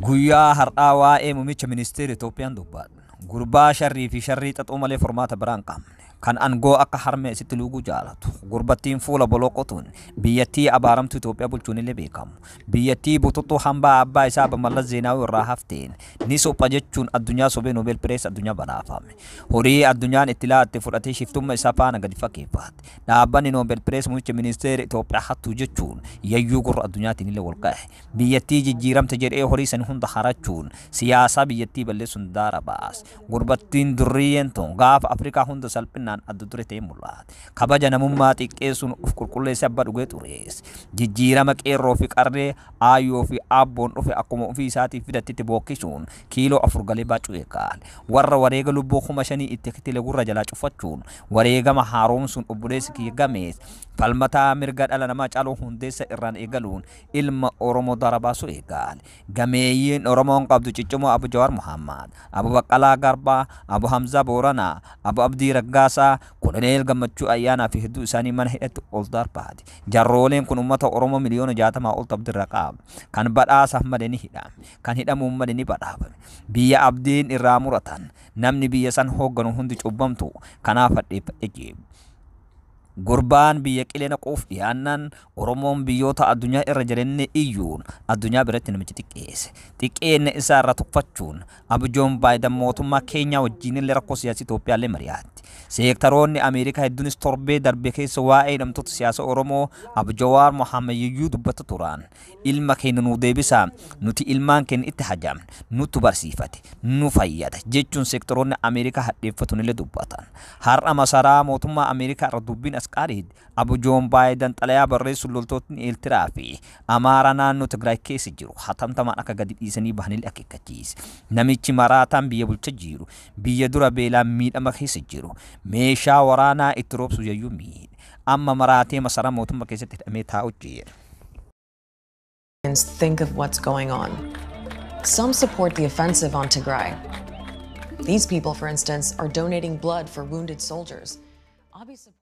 Guyyaa har'aa waa'ee muummicha ministeera Itoophiyaan dubbadha. Gurbaa sharrii fi sharrii xaxuu malee furmaata biraa hin qabne. Kan aangoo akka harmee isitti luuguu jaalatu. Gurbattiin fuula boloqotuun biyyattii abaaramtuu Itoophiyaa bulchuun illee beekamu. Biyyattii bututtuu hambaa abbaa isaa Abba Mallas Zeenaawii irraa hafteen ni supha jechuun addunyaa sobee Nobel Prize addunyaa badhaafame. Horii addunyaan itti laatte fudhatee shiftummaa isaa faana gadi fakkeeffate. Dhaabbanni Nobel Prize muummicha ministeera Itoophiyaa hattuu jechuun yayyuu gurra addunyaatiin illee wal ga'e. Biyyattii jijjiiramte jedhee horii sani hunda harachuun siyaasaa biyyattii balleessuun daara baase. Gurbattiin durriyyeen tun gaafa Afrikaa hunda salphinaan adda dure ta'ee mul'ate. Kabaja namummaa xiqqeessuun of qulqulleessee abbaa dhugee xureesse. Jijjiirama qeerroo fi qarree aayyoo fi abboon dhufe akkuma ofii isaatii fidattitti bookkisuun kiiloo 4 galee baacuu eegaale. Warra wareega lubbuu 5000 itti kitile gurra jalaa cufachuun wareegama haaromsuun obboleessi kiyya gamees falmataa mirga dhala namaa Caaluu Hundeessa irraan eegaluun ilma Oromoo dara baasuu eegaale. Gameeyyiin Oromoon qabdu ciccimoo Abu Jawaar Muhammad, Abu Baqqalaa Garbaa, Abu Hamzaa Booranaa, Abu Abdii Raggaasaa, Koloneel Gammachuu Ayyaanaa fi hedduu isaanii mana hidhatti ol darbaati. Jarrooleen kun uummata Oromoo miliyoona 60 ol abdirra qaba. Kan badhaasaaf malee ni hidhame. Kan hidhamuun malee ni badhaafame. Biyya abdiin irraa muratan. Namni biyya san hoogganu hundi cubbamtu. Kanaaf hadheeffadhe jeebu. Gurbaan biyya qilee naquuf dhiyaannaan Oromoon biyyoota addunyaa irra jirenne iyyuun addunyaa biratti namichi xiqqeesse. Xiqqeenna isaa irra tuffachuun abjoon Baayidan mootummaa Keenyaa wajjinillee rakkoo siyaasa Itoophiyaallee mari'aatti. Seektaroonni Ameerikaa hedduunis torbee darbe keessa waa'ee hidhamtoota siyaasa Oromoo Abu Jawaar Mohaammed iyyuu dubbata turan. Ilma keenya nuu deebisaa, nuti ilmaan keenya itti hajamne, nutu barsiifate, nu fayyada jechuun seektoroonni Ameerikaa hadheeffatunillee dubbatan. Har'a masaraa mootummaa Ameerikaa irra dubbiin as qaariid Abu Joon Baayidan xalayaa barreessuun loltootni Eertiraa fi Amaaraa naannoo Tigraay keessa jiru hatamtamaan akka gadi dhiisanii bahanillee akeekkachiise. Namichi maraataan biyya bulcha jiru, biyya dura beelaan miidhama keessa jiru, meeshaa waraanaa itti roobsu yayyuu miidhe. Amma maraatee masaraa mootummaa keessatti hidhamee taa'u jira. Think of what's going on. Some support the offensive on Tigray. These people, for instance, are donating blood for wounded soldiers. Abiy support